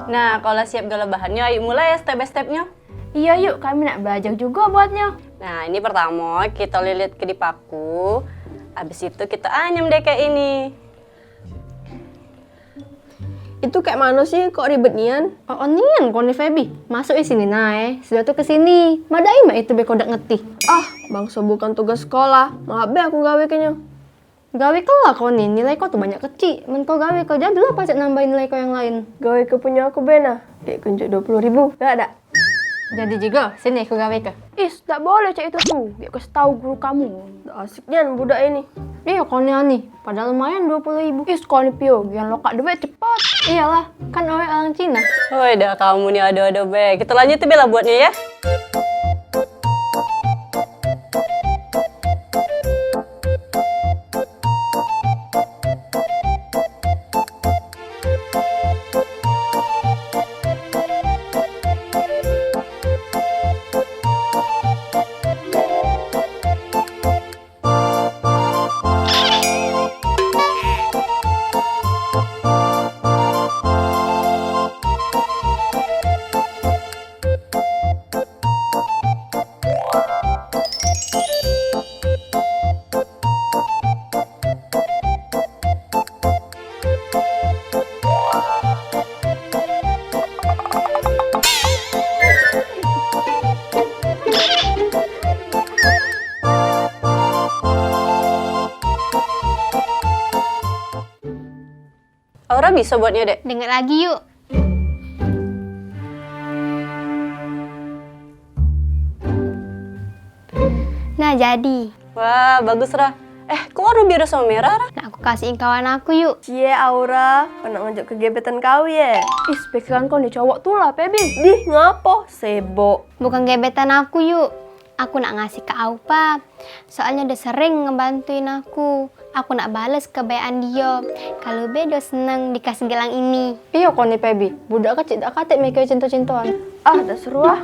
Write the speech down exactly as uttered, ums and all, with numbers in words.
Nah, kalau siap galo bahannya, ayo mulai ya step by stepnya. Iya yuk, kami nak belajar juga buatnya. Nah, ini pertama kita lilit ke dipaku. Habis itu kita anyam deh kayak ini. Itu kayak mana sih, kok ribet nian? Oh, oh nian kau ni Feby. Masuk di sini nae. Sudah tu ke sini. Madai mak itu beko dak ngerti. Ah, bangso bukan tugas sekolah. Maaf be aku gawe kenyo. Gawe kelah kau ni, nilai kau tu banyak kecik. Men kau gawe kerja dulu pacak nambahin nilai kau yang lain. Gawe ke punya aku be nah. Dek kunjuk dua puluh ribu. Gak ada. Jadi juga, sini aku gawe ke. Is, tak boleh cak itu tu. Biar kasih tahu guru kamu. Dak asik nian budak ini. Iya kau ni Ani, padahal lumayan dua puluh ribu. Is, kau ni Pio, gian lokak duit cepat. Iyalah, kan awet orang Cina. Woi, dah kamu ni ada-ada be. Kita lanjut tu bela buatnya ya. Aura bisa buatnya, Dek. Dengar lagi yuk. Nah, jadi. Wah, bagus, Ra. Eh, kok warna biru sama merah, Ra? Nak aku kasihin kawan aku yuk. Cie, Aura, kau nak ngejuk ke gebetan kau ye? Is, pikiran kau ni cowok tu lah, Pebi. Dih, ngapo? Sibuk. Bukan gebetan aku yuk. Aku nak ngasih ke Aupa. Soalnya dia sering ngebantuin aku. Aku nak bales kebaekan dia. Kalu be dia seneng dikasih gelang ini. Iyo kau ni, Pebi. Budak kecik dak katek mikir cinto-cintoan. Ah, dak seru ah.